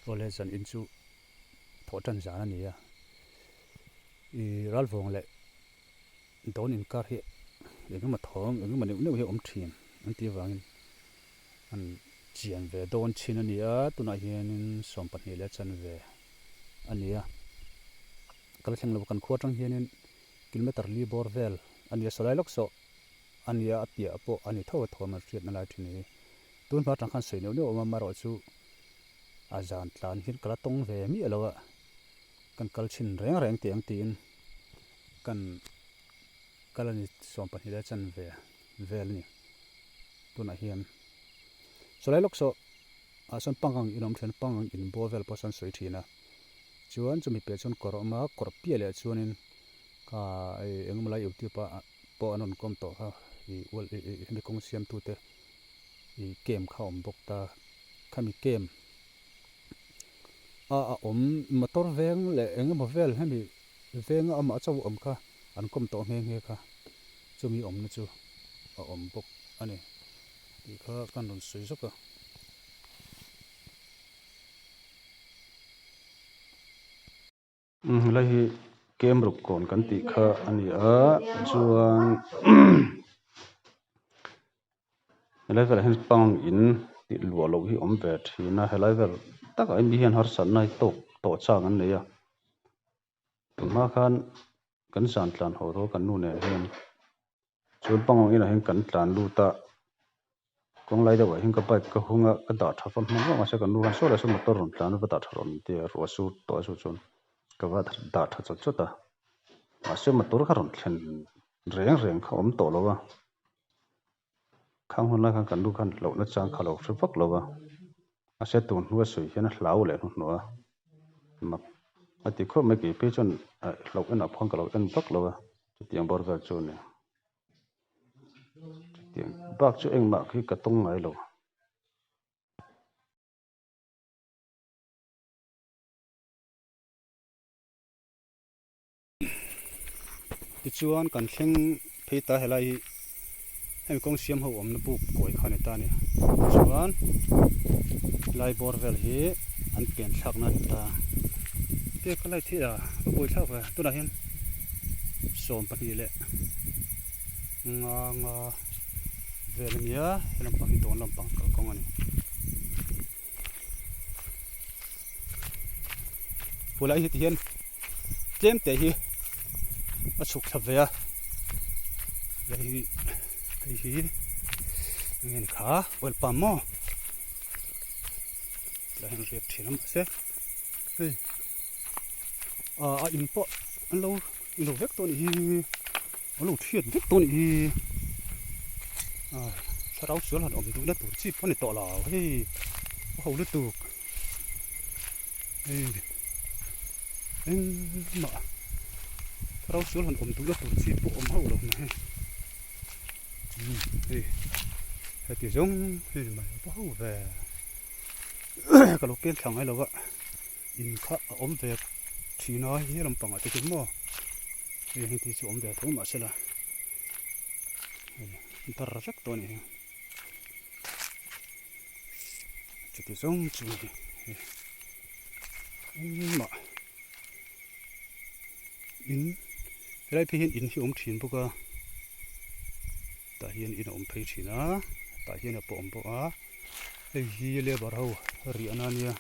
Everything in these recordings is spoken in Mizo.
Awle zan in chu thawh tan zan a ni a, i ralvawng leh dawn inkar hi engemaw thawm engemaw neuh neuh hi a awm thin an tih avangin an chian ve dawn chin a ni a, tunah hianin 12 leh chanve a ni a, kal thleng lo kan khua atang hianin kilometer li bawr vel a ni a, sawlai lawk sawh a ni a, a piah pawh a ni tho a thawm an hriatna lai thin a ni. Tun hma atang khan sawi neuh neuh a awm a, amaherawhchu a zan tlan hian ka la tawng ve miah lo a, kan kal chhin reng reng teh ang tiin kan kal a ni 12 leh chanve vel a ni tunah hian sawlai lawk saw ah sawn pangang in awm thin a pangang in bawr vel pawh sawn sawi thin a chuan chumi piah chuan kawr a awm a kawr piah leh chuanin kha engemaw lai youtube ah pawh an rawn kawm tawh kha ih hemi kawng siamtute. Ih camp kha a awm bawk ta khami camp a a awm motor veng leh eng emaw vel hemi venga amah chauh awm kha an kawm tawh nghe nghe kha chumi awmna chu a awm bawk a ni tih kha kan rawn sawi zawk a. Helai hi kem ruk kawn kan tih kha a ni a chuan helai velah hian pang in tih luah loh hi a awm ve thin a helai vel takah hian mi hian harsatna hi tawk tawh chang an nei a tunhma khan kan zan tlan haw dawn kan nu nen hian. Chuan pang ang inah hian kan tlan lut a, kawng lai deuhah hian ka bike ka hung a, ka dah tha fam hman vak mahse kan nu khan saw leh saw motor rawn tlan a va dah tha rawn ti a, ruah sur tawh a chu chuan ka va dah tha chawt chawt a, mahse motor kha rawn thlen reng reng kha a awm tawh lo a, khang hun lai khan kan nu khan hlauhna chang kha lo hre vak lo a, mahse tun hnua sawi hian a hlau leh hnuhnawh a, mak a ti khawp mai kei phei chuan hlauh enah pawh ka lo en vak lo a. Chutiang bawr vel chu a ni. Chutiang bak chu engmah khi ka tawng ngai lo. Tichuan kan thleng phei ta helai hi hemi kawng siam ho awmna buk kawi kha a ni ta a ni. Tichuan helai bawr vel hi an pen thlakna a ni ta. Te ka light hi a ka buai thlak ve tunah hian 12 leh nga nga vel a nia he lampang hi dawn lampang kalkawng a ni. Phulai hi tihian tlem te hi a chhuk thla ve a hei hi hei hi enge ni kha oil palm maw tilai hian riak thin a mahse hei a in pawh an lo ilo vek tawh a nih hi an lo thiat vek tawh a nih hi thlarau sual han awm duhna tur chi pawh a ni tawh lo hei a ho lutuk hei engmah thlarau sual han awm duhna tur chi pawh awm hauh lo mai hei hei heti zawng hei mai a va ho ve ka lo ken thla ngai lo va. In kha a awm ve thin a he lampangah te chuan maw hei heng te chu awm ve tho mahse la hei dar vek tawh a ni chuti zawng chu hei engmah in helai phei hian in hi awm thin bawk a tah hian in a awm phei thin a tah hian a pawh awm bawk a hei hi labour ho riahna a nia.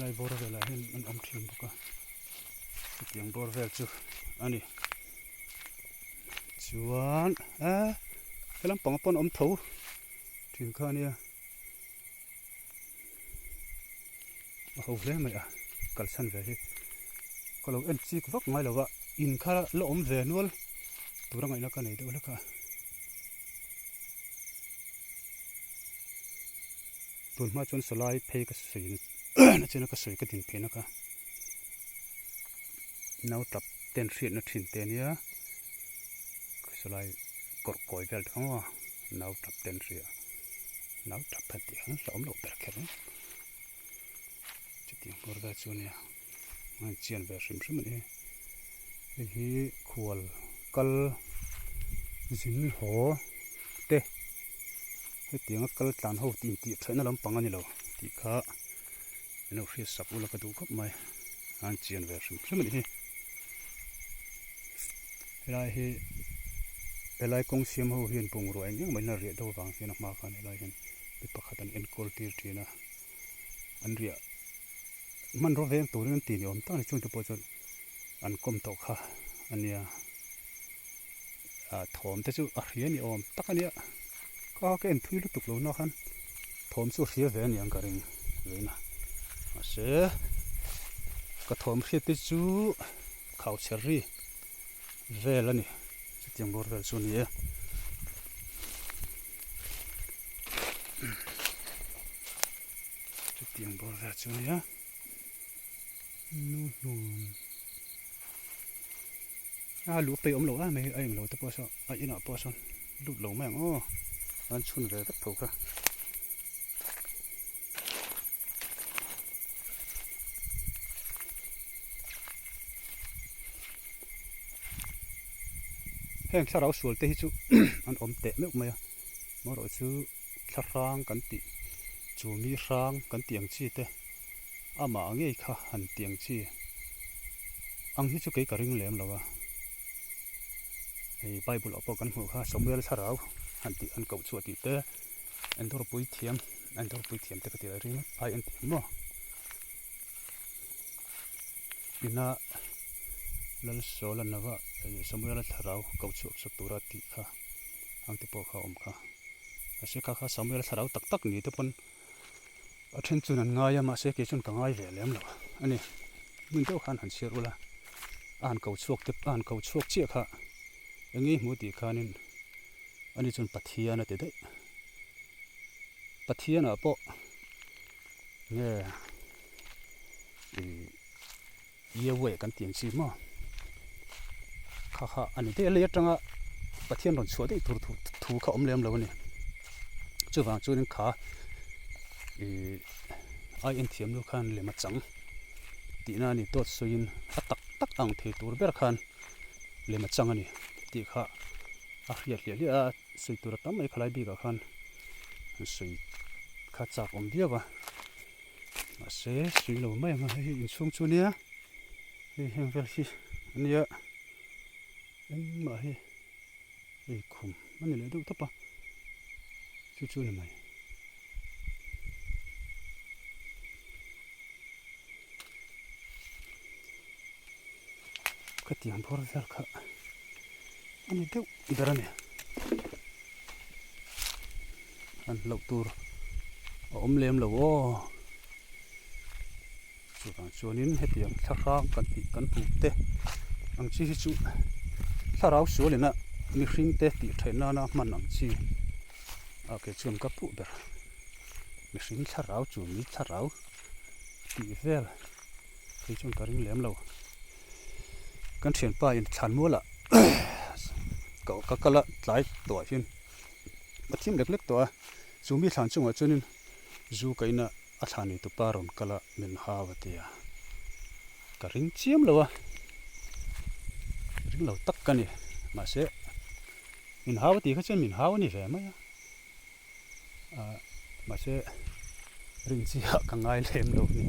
Lai bawr velah hian an awm thin bawk a chutiang bawr vel chu a ni chuan eh he lampang pawn a awm tho thin kha a nia a ho hle mai a kalsan ve hi ka lo en chik vak ngai lo va in kha la awm ve nual tur a ngaihna ka nei deuh hlek a. Tun hma chuan sawlai phei ka sawi na chena ka sawi ka din phei na kha nau tap ten hriatna thin te ania sawlai kawrh kawi vel te kha maw nau tap ten hria nau tap han tih ang hlauhawm loh ber kher ang chutiang bawr vel chu ania a inchian ve hrim hrim a ni hei hi khual kal zin haw te hetianga kal tlan ho tih intih theihna lampang a ni lo tih kha. Min lo hriat sak ula ka duh khawp mai. An chian ve hrim hrim a nih hi. Helai hi helai kawng siam ho hian bungrua eng eng mai in a riah deuh avang hian a hma khan helai hian mi pakhat an enkawl tir thin a. An riah hmanraw veng turin an ti ni awm tak a ni chungte pawh chuan an kawm tawh kha a nia. Ah thawm te chu a hria ni awm tak a nia ka ka en thui lutuk lo na khan thawm chu a hria ve a ni ang ka ring vein a mahse ka thawm hriat te chu khau chher ri vel a ni chutiang bawr vel chu a ni e. Chutiang bawr vel chu a ni a nu hnun. A luh peih awm lo a mai a englo te pawh saw a inah pawh sawn lut lo mai ang aw an chhun ve vek tho kha. Heng thlarau sual te hi chu an awm teh meuh mai a marawh chu thlahrang kan tih chu mi hrang kan tih ang chi te amah ngei kha han tih ang chi ang hi chu kei ka ring lem lo a hei bible ah pawh kan hmuh kha Samuel thlarau han tih an koh chhuah tih te Endawr puithiam Endawr puithiam te ka tih ring ai an tih maw ina Lalsawla nava Samuel thlarau koh chhuah sak tura tih kha ang te pawh kha a awm kha mahse kha kha Samuel thlarau tak tak ni te pawn A then chuan an ngai a, mahse kei chuan ka ngai ve lem lo a ni. Hmun deuh khan han chhiar ula, a han ko chhuak te, a han ko chhuak chiah kha eng nge hmu tih khanin ani chuan Pathian a ti daih. Pathianah pawh nge ih Yahweh kan tih ang chi maw? Kha kha a ni daih a, lei atanga Pathian rawn chhuah daih tur thu thu kha awm lem lo a ni. Chuvang chuanin kha ih ai en thiam lo khan lem a chang tihna a ni. Dawt sawiin a tak tak ang thei tur ber khan lem a chang a ni tih kha a hriat hliah hliah a, sawi tur a tam mai khalai bikah khan an sawi kha chak awm viau a. Mahse sui lo mai ang a hei hi inchhung chu ania hei heng vel hi ania engmah hi hei khum a ni leh deuh tawp a chu chu a ni mai. Khatiang bawr vel kha a ni deuh ber a ni. Han hlauh tur a awm lem lo aw. Chuvang chuanin hetiang thlahrang kan tih kan hmuh te ang chi hi chu thlarau sualina mihring te tih theih nana hman ang chi a kei chuan ka puh ber. Mihring thlarau chu mi thlarau tih vel kei chuan ka ring lem lo. Kan thianpa in thlanmual ah ka kal a tlai tawh ah hian a thim lek lek tawh a chu mi thlan chungah chuanin zu ka in a a thlan nei tupa rawn kal a min hau a ti a ka ring chiam lo a ring lo tak ka ni mahse min hau a tih kha chuan min hau a ni ve mai a. Ahh mahse rin chiah ka ngai lem lo a ni.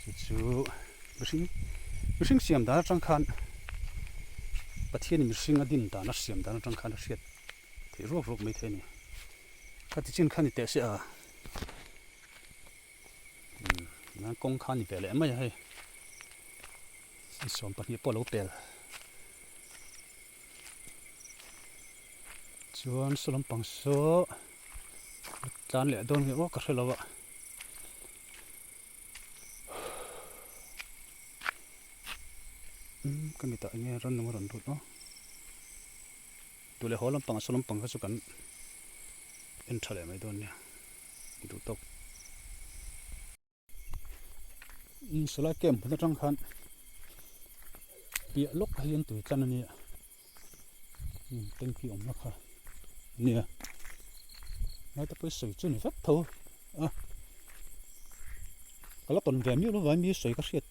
Chu chu mihring mihring siam dan atang khan Pathianin mihring a din dan a siam dan atang khan a hriat theih ruak ruak mai thei a ni. Khati chin kha ni teh se a umm nan kawng kha a ni ve leh mai a hei 12 pawh a lo pel. Chuan saw lampang saw tlan leh dawn nge aw ka hre lo a. Umm ka mitah enge rannung a rawn lut aw. Duh leh haw lampang saw lampang kha chu kan en tha leh mai dawn nia duh tawk. Sawlai camp hmun atang khan piah lawk hi an tui tlan a nia tanky awmna kha a nia helai te pawh hi sawi chu a ni vek tho a ka la tawn ve miah lo vangin mi sawi ka hriat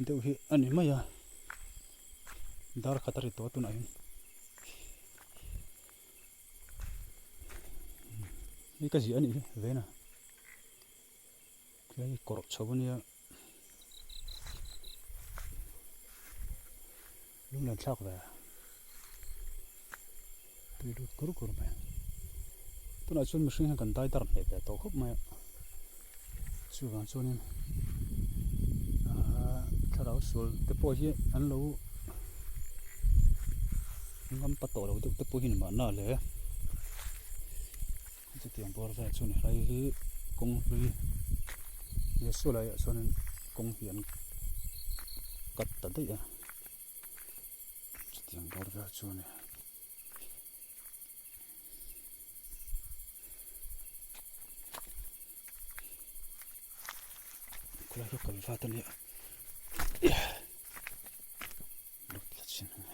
deuh hi a ni mai a dar khat a ri tawh a tunah hian. Hei ka ziah a nih hi vena. Hei kawrh chho ania lunglen thlak ve tui lut kur kur mai tunah chuan mihring hian kan dai dar hmeh ve tawh khawp mai a chuvang chuanin ahh thlarau sual te pawh hi an lo ngam pa tawh lo deuh te pawh hi ni mahna le. Chutiang bawr vel chu ni hlai hi kawng hlui nia saw laiah chuanin kawng hi an cut ta daih a chutiang bawr vel chu a ni. Khawlai hi kal vat a nia lut la chin a ni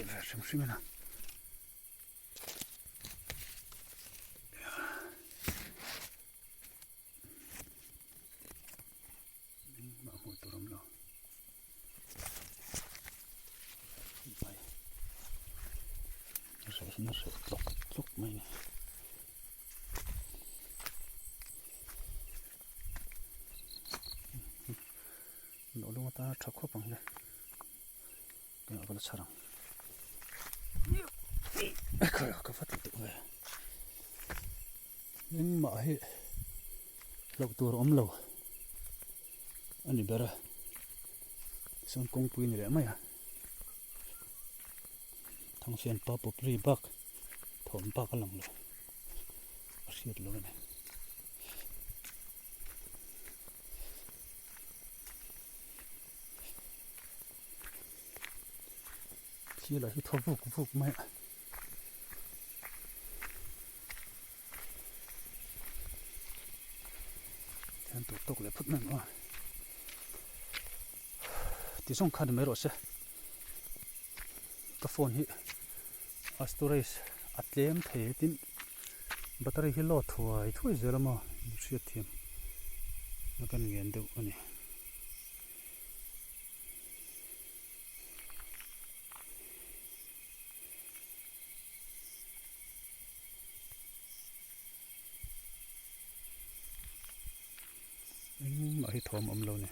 ve hrim hrim a ni. Engmah hmuh tur awm lo. Mai. Reh hi na reh tlawk tlawk mai ni. Nawhlung atana tha khawp ang le. Tunah ka la chhar ang. Ka va tlu ve. Engmah hi hlauh tur awm lo a ni ber a. Tichuan kawngpui ni leh mai a. Thangfian pa pawp ri bak thawm bak a lang lo. A hriat lo a ni. Thil ah hi thaw vuk vuk mai a. Thian tur tawk leh phut mai ang aw. Ti zawng khan mai rawh se. Ka phone hi a storage a tlem thei tin battery hi load thuai thuai zel a maw hriat thiam na kan ngen deuh a ni. Engmah hi thawm awm lo ni.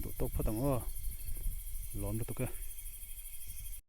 Duh tawk phawt ang aw. Lawm lutuk e.